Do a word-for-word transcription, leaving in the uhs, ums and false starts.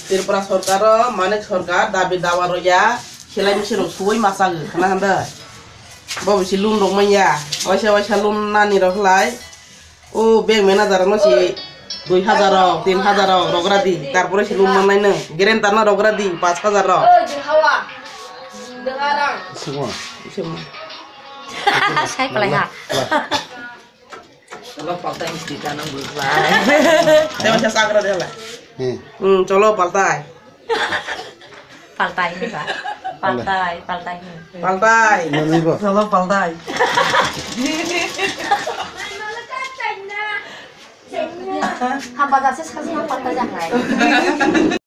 Tripura sorkar o Manik Sarkar dabi dawa roya, silai misi rok suwi masa gwi khana handa. Bo bisi loan rok manya, waisa waisa loan nani rok lai. O bank manager no si dui hazar rok, tin hazar rok rogra di, tarpore si loan manai no. Guarantor no rogra di, pas hazar rok. Simo. Simo. Sai palai ha. Cholo paltai history ta nang bujlai. Tebo sa sagra de la. Hmm. Hmm, cholo paltai. Paltai ni ba. Paltai, paltai ni. Paltai. Mani ba. Cholo paltai. Hamba jase saji hamba paltai jangai.